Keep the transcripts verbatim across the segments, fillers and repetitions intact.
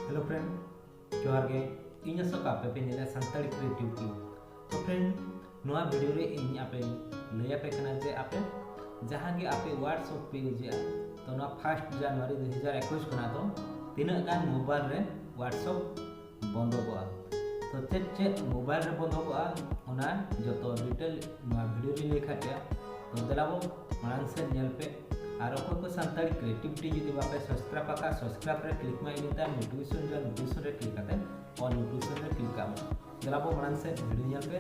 Hello friend, ᱡᱚᱦᱟᱨ ᱜᱮ᱾ ᱤᱧ ᱟᱥᱚᱠ, ᱟᱯᱮ ᱯᱮ ᱧᱮᱞᱟ ᱥᱟᱱᱛᱟᱲᱤ ᱠᱨᱤᱭᱮᱴᱤᱵᱷ ᱴᱤᱭᱩᱵᱽ᱾ ᱛᱚ friend, ᱱᱚᱣᱟ ᱵᱷᱤᱰᱤᱭᱳ ᱨᱮ ᱤᱧ ᱟᱯᱮᱧ ᱞᱟᱹᱭ ᱟᱯᱮ ᱠᱟᱱᱟ ᱡᱮ ᱟᱯᱮ ᱡᱟᱦᱟᱸ ᱜᱮ ᱟᱯᱮ WhatsApp ᱯᱮ ᱤᱭᱩᱡᱮᱜᱼᱟ, ᱛᱚ ᱱᱚᱣᱟ ᱯᱷᱟᱥᱴ ᱡᱟᱱᱩᱣᱟᱨᱤ ᱫᱩ ᱦᱟᱡᱟᱨ ᱮᱠᱩᱥ ᱠᱷᱚᱱᱟᱜ ᱫᱚ ᱛᱤᱱᱟᱹᱜ ᱜᱟᱱ ᱢᱳᱵᱟᱭᱤᱞ ᱨᱮ WhatsApp ᱵᱚᱱᱫᱚᱜᱚᱜᱼᱟ᱾ ᱛᱚ ᱪᱮᱫ ᱪᱮᱫ ᱢᱳᱵᱟᱭᱤᱞ ᱨᱮ ᱵᱚᱱᱫᱚᱜᱚᱜᱼᱟ, ᱚᱱᱟ ᱡᱚᱛᱚ ᱰᱤᱴᱮᱞ ᱱᱚᱣᱟ ᱵᱷᱤᱰᱤᱭᱳ ᱨᱮᱧ ᱞᱟᱹᱭ ᱠᱟᱜ ᱯᱮᱭᱟ᱾ ᱛᱚ ᱫᱮᱞᱟ ᱵᱚ ᱢᱟᱲᱟᱝ ᱥᱮᱫ ᱧᱮᱞ ᱯᱮ᱾ ᱟᱨ ᱚᱠᱚᱭ ᱠᱚ ᱥᱟᱱᱛᱟᱲᱤ ᱠᱨᱤᱭᱮᱴᱤᱵᱷ ᱴᱤᱭᱩᱵᱽ ᱡᱩᱫᱤ ᱵᱟᱯᱮ ᱥᱟᱵᱥᱠᱨᱟᱭᱤᱵ ᱟᱠᱟᱫ, ᱥᱟᱵᱥᱠᱨᱟᱭᱤᱵ ᱨᱮ ᱠᱞᱤᱠ ᱢᱟ, ᱤᱱᱟᱹ ᱛᱟᱭᱚᱢ ᱱᱳᱴᱤᱯᱷᱤᱠᱮᱥᱚᱱ ᱦᱤᱡᱩᱜᱼᱟ, ᱱᱳᱴᱤᱯᱷᱤᱠᱮᱥᱚᱱ ᱨᱮ ᱠᱞᱤᱠ ᱠᱟᱛᱮ ᱚᱞ ᱱᱳᱴᱤᱯᱷᱤᱠᱮᱥᱚᱱ ᱨᱮ ᱠᱞᱤᱠ ᱠᱟᱜ ᱢᱮ᱾ ᱫᱮᱞᱟ ᱵᱚ ᱢᱟᱲᱟᱝ ᱥᱮᱫ ᱵᱷᱤᱰᱤᱭᱳ ᱧᱮᱞ ᱯᱮ᱾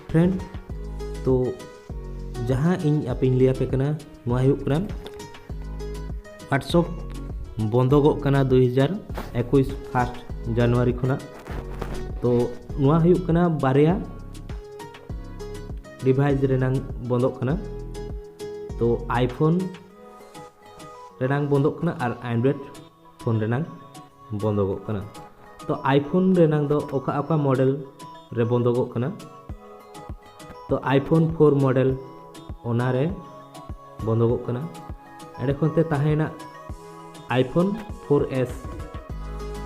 ᱯᱷᱨᱮᱱᱰ, ᱛᱚ ᱡᱟᱦᱟᱸ ᱤᱧ ᱟᱯᱮᱧ ᱞᱟᱹᱭ ᱟᱯᱮ ᱠᱟᱱᱟ, ᱱᱚᱣᱟ ᱦᱩᱭᱩᱜ ᱠᱟᱱᱟ WhatsApp ᱵᱚᱱᱫᱚᱜᱚᱜ ᱠᱟᱱᱟ ᱫᱩ ᱦᱟᱡᱟᱨ ᱮᱠᱩᱥ ᱯᱷᱟᱥᱴ ᱡᱟᱱᱩᱣᱟᱨᱤ ᱠᱷᱚᱱᱟᱜ᱾ ᱛᱚ ᱱᱚᱣᱟ ᱦᱩᱭᱩᱜ ᱠᱟᱱᱟ ᱵᱟᱨᱭᱟ ᱰᱤᱵᱷᱟᱭᱤᱥ ᱨᱮᱱᱟᱝ ᱵᱚᱱᱫᱚᱜ ᱠᱟᱱᱟ᱾ ᱛᱚ iPhone ᱨᱮᱱᱟᱝ ᱵᱚᱱᱫᱚᱜ ᱠᱟᱱᱟ ᱟᱨ Android ᱯᱷᱳᱱ ᱨᱮᱱᱟᱝ ᱵᱚᱱᱫᱚᱜᱚᱜ ᱠᱟᱱᱟ᱾ ᱛᱚ iPhone ᱨᱮᱱᱟᱝ ᱫᱚ ᱚᱠᱟ ᱚᱠᱟ ᱢᱚᱰᱮᱞ ᱨᱮ ᱵᱚᱱᱫᱚᱜᱚᱜ ᱠᱟᱱᱟ? ᱛᱚ iPhone ᱯᱷᱳᱨ ᱢᱚᱰᱮᱞ, ᱚᱱᱟ ᱨᱮ ᱵᱚᱱᱫᱚᱜᱚᱜ ᱠᱟᱱᱟ᱾ ᱮᱸᱰᱮ ᱠᱷᱚᱱ ᱛᱮ ᱛᱟᱦᱮᱸᱭᱮᱱᱟ iPhone ᱯᱷᱳᱨ ᱮᱥ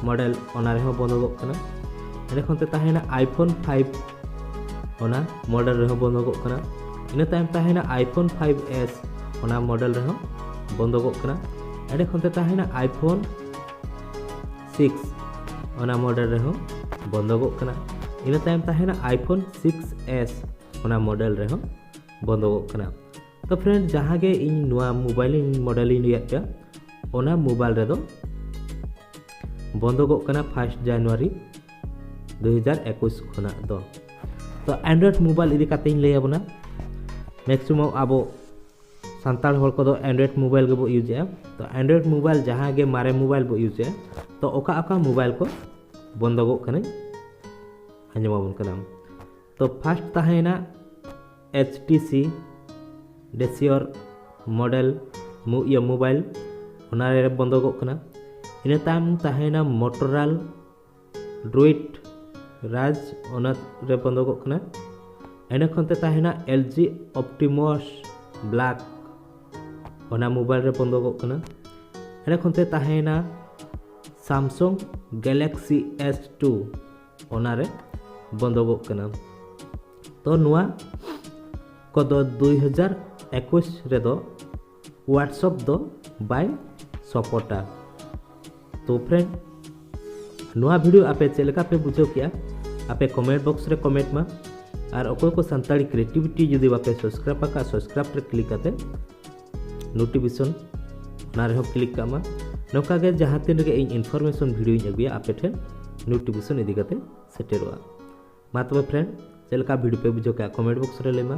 ᱢᱚᱰᱮᱞ, ᱚᱱᱟ ᱨᱮᱦᱚᱸ ᱵᱚᱱᱫᱚᱜᱚᱜ ᱠᱟᱱᱟ᱾ ᱮᱸᱰᱮ ᱠᱷᱚᱱ ᱛᱮ ᱛᱟᱦᱮᱸᱭᱮᱱᱟ iPhone ᱯᱷᱟᱭᱤᱵᱷ, ᱚᱱᱟ ᱢᱚᱰᱮᱞ ᱨᱮᱦᱚᱸ ᱵᱚᱱᱫᱚᱜᱚᱜ ᱠᱟᱱᱟ᱾ ᱤᱱᱟᱹ ᱛᱟᱭᱚᱢ ᱛᱟᱦᱮᱸᱭᱮᱱᱟ iPhone ᱯᱷᱟᱭᱤᱵᱷ ᱮᱥ, ᱚᱱᱟ ᱢᱚᱰᱮᱞ ᱨᱮᱦᱚᱸ ᱵᱚᱱᱫᱚᱜᱚᱜ ᱠᱟᱱᱟ᱾ ᱮᱸᱰᱮ ᱠᱷᱚᱱ ᱛᱮ ᱛᱟᱦᱮᱸᱭᱮᱱᱟ iPhone ᱥᱤᱠᱥ, ᱚᱱᱟ ᱢᱚᱰᱮᱞ ᱨᱮᱦᱚᱸ ᱵᱚᱱᱫᱚᱜᱚᱜ ᱠᱟᱱᱟ᱾ ᱤᱱᱟᱹ ᱛᱟᱭᱚᱢ ᱛᱟᱦᱮᱸᱭᱮᱱᱟ iPhone ᱥᱤᱠᱥ ᱮᱥ, ᱚᱱᱟ ᱢᱚᱰᱮᱞ ᱨᱮᱦᱚᱸ ᱵᱚᱱᱫᱚᱜᱚᱜ ᱠᱟᱱᱟ᱾ ᱛᱚ ᱯᱷᱨᱮᱱᱰ, ᱡᱟᱦᱟᱸ ᱜᱮ ᱤᱧ ᱱᱚᱣᱟ ᱢᱳᱵᱟᱭᱤᱞ ᱤᱧ ᱢᱚᱰᱮᱞ ᱤᱧ ᱞᱟᱹᱭᱟᱫ ᱯᱮᱭᱟ, ᱚᱱᱟ ᱢᱳᱵᱟᱭᱤᱞ ᱨᱮᱫᱚ ᱵᱚᱱᱫᱚᱜᱚᱜ ᱠᱟᱱᱟ ᱯᱷᱟᱥᱴ ᱡᱟᱱᱩᱣᱟᱨᱤ ᱫᱩ ᱦᱟᱡᱟᱨ ᱮᱠᱩᱥ ᱠᱷᱚᱱᱟᱜ ᱫᱚ᱾ ᱛᱚ Android ᱢᱳᱵᱟᱭᱤᱞ ᱤᱫᱤ ᱠᱟᱛᱮ ᱤᱧ ᱞᱟᱹᱭ ᱟᱵᱚᱱᱟ᱾ ᱢᱮᱠᱥᱤᱢᱟᱢ ᱟᱵᱚ ᱥᱟᱱᱛᱟᱲ ᱦᱚᱲ ᱠᱚᱫᱚ Android ᱢᱳᱵᱟᱭᱤᱞ ᱜᱮᱵᱚ ᱤᱭᱩᱡᱮᱜᱼᱟ᱾ ᱛᱚ Android ᱢᱳᱵᱟᱭᱤᱞ, ᱡᱟᱦᱟᱸ ᱜᱮ ᱢᱟᱨᱮ ᱢᱳᱵᱟᱭᱤᱞ ᱵᱚ ᱤᱭᱩᱡᱮᱜᱼᱟ, ᱛᱚ ᱚᱠᱟ ᱚᱠᱟ ᱢᱳᱵᱟᱭᱤᱞ ᱠᱚ ᱵᱚᱱᱫᱚᱜᱚᱜ ᱠᱟᱱᱟ, ᱟᱸᱡᱚᱢ ᱟᱵᱚᱱ ᱠᱟᱱᱟ᱾ ᱛᱚ ᱯᱷᱟᱥᱴ ᱛᱟᱦᱮᱸᱭᱮᱱᱟ HTC Desire ᱢᱚᱰᱮᱞ ᱢᱳ-, ᱤᱭᱟᱹ ᱢᱳᱵᱟᱭᱤᱞ, ᱚᱱᱟ ᱨᱮ ᱵᱚᱱᱫᱚᱜᱚᱜ ᱠᱟᱱᱟ᱾ ᱤᱱᱟᱹ ᱛᱟᱭᱚᱢ ᱛᱟᱦᱮᱸᱭᱮᱱᱟ Motorola Droid Razr, ᱚᱱᱟ ᱨᱮ ᱵᱚᱱᱫᱚᱜᱚᱜ ᱠᱟᱱᱟ᱾ ᱤᱱᱟᱹ ᱠᱷᱚᱱ ᱛᱮ ᱛᱟᱦᱮᱸᱭᱮᱱᱟ LG Optimus Black, ᱚᱱᱟ ᱢᱳᱵᱟᱭᱤᱞ ᱨᱮ ᱵᱚᱱᱫᱚᱜᱚᱜ ᱠᱟᱱᱟ᱾ ᱤᱱᱟᱹ ᱠᱷᱚᱱ ᱛᱮ ᱛᱟᱦᱮᱸᱭᱮᱱᱟ Samsung Galaxy S two ᱚᱱᱟᱨᱮ ᱵᱚᱱᱫᱚᱜᱚᱜ ᱠᱟᱱᱟ᱾ ᱛᱚ ᱱᱚᱣᱟ ᱠᱚᱫᱚ ᱫᱩᱭ ᱦᱟᱡᱟᱨ ᱮᱠᱩᱥ ᱨᱮᱫᱚ WhatsApp ᱫᱚ ᱵᱟᱭ ᱥᱟᱯᱳᱨᱴᱟ᱾ ᱛᱚ ᱯᱷᱨᱮᱱᱰ, ᱱᱚᱣᱟ ᱵᱷᱤᱰᱤᱭᱳ ᱟᱯᱮ ᱪᱮᱫ ᱞᱮᱠᱟ ᱯᱮ ᱵᱩᱡᱷᱟᱹᱣ ᱠᱮᱜᱼᱟ? ᱟᱯᱮ ᱠᱚᱢᱮᱱᱴ ᱵᱚᱠᱥ ᱨᱮ ᱠᱚᱢᱮᱱᱴ ᱢᱟ᱾ ᱟᱨ ᱚᱠᱚᱭ ᱠᱚ ᱥᱟᱱᱛᱟᱲᱤ ᱠᱨᱤᱭᱮᱴᱤᱵᱷᱤᱴᱤ ᱡᱩᱫᱤ ᱵᱟᱯᱮ ᱥᱟᱵᱥᱠᱨᱟᱭᱤᱵ ᱟᱠᱟᱫ, ᱥᱟᱵᱥᱠᱨᱟᱭᱤᱵ ᱨᱮ ᱠᱞᱤᱠ ᱠᱟᱛᱮ ᱱᱳᱴᱤᱯᱷᱤᱠᱮᱥᱚᱱ ᱚᱱᱟ ᱨᱮᱦᱚᱸ ᱠᱞᱤᱠ ᱠᱟᱜ ᱢᱟ᱾ ᱱᱚᱝᱠᱟ ᱜᱮ ᱡᱟᱦᱟᱸ ᱛᱤᱱ ᱨᱮᱜᱮ ᱤᱧ ᱤᱱᱯᱷᱚᱨᱢᱮᱥᱚᱱ ᱵᱷᱤᱰᱤᱭᱳᱧ ᱟᱹᱜᱩᱭᱟ, ᱟᱯᱮ ᱴᱷᱮᱱ ᱱᱳᱴᱤᱯᱷᱤᱠᱮᱥᱚᱱ ᱤᱫᱤ ᱠᱟᱛᱮ ᱥᱮᱴᱮᱨᱚᱜᱼᱟ᱾ ᱢᱟ ᱛᱚᱵᱮ ᱯᱷᱨᱮᱱᱰ, ᱪᱮᱫ ᱞᱮᱠᱟ ᱵᱷᱤᱰᱤᱭᱳ ᱯᱮ ᱵᱩᱡᱷᱟᱹᱣ ᱠᱮᱜᱼᱟ, ᱠᱚᱢᱮᱱᱴ ᱵᱚᱠᱥ ᱨᱮ ᱞᱟᱹᱭ ᱢᱟ᱾